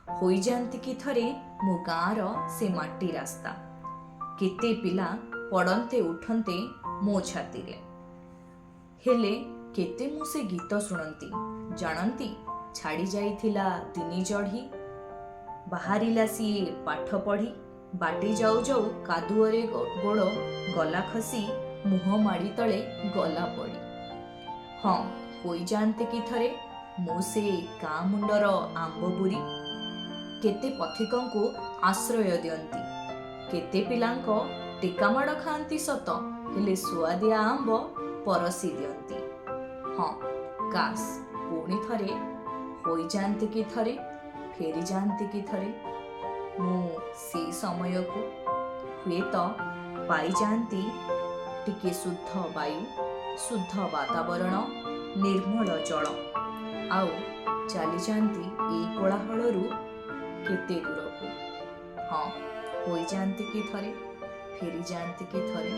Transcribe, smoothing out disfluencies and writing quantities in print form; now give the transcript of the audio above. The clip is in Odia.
ହୋଇଯାଆନ୍ତି କି ଥରେ ମୋ ଗାଁର ସେ ମାଟି ରାସ୍ତା। କେତେ ପିଲା ପଡ଼ନ୍ତେ ଉଠନ୍ତେ ମୋ ଛାତିରେ। ହେଲେ କେତେ ମୁଁ ସେ ଗୀତ ଶୁଣନ୍ତି, ଜାଣନ୍ତି, ଛାଡ଼ି ଯାଇଥିଲା ଦିନି ଚଢ଼ି, ବାହାରିଲା ସିଏ ପାଠ ପଢ଼ି, ବାଟେ ଯାଉ ଯାଉ କାଦୁଅରେ ଗୋଡ଼ ଗଲା ଖସି, ମୁହଁ ମାଡ଼ି ତଳେ ଗଲା ପଡ଼ି। ହଁ, ହୋଇଯାଆନ୍ତେ କି ଥରେ ମୁଁ ସେ ଗାଁ ମୁଣ୍ଡର ଆମ୍ବ ବୁରି। କେତେ ପଥିକଙ୍କୁ ଆଶ୍ରୟ ଦିଅନ୍ତି, କେତେ ପିଲାଙ୍କ ଟେକାମାଡ଼ ଖାଆନ୍ତି ସତ, ହେଲେ ସୁଆଦିଆ ଆମ୍ବ ପରସି ଦିଅନ୍ତି। ହଁ, କାସ୍ ପୁଣି ଥରେ ହୋଇଯାଆନ୍ତି କି ଥରେ, ଫେରିଯାଆନ୍ତି କି ଥରେ ମୁଁ ସେଇ ସମୟକୁ, ହୁଏତ ପାଇଯାଆନ୍ତି ଟିକେ ଶୁଦ୍ଧ ବାୟୁ, ଶୁଦ୍ଧ ବାତାବରଣ, ନିର୍ମଳ ଜଳ, ଆଉ ଚାଲିଯାଆନ୍ତି ଏଇ କୋଳାହଳରୁ କେତେ ଦୂରକୁ। ହଁ, ହୋଇଯାଆନ୍ତି କି ଥରେ, ଫେରିଯାଆନ୍ତି କି ଥରେ।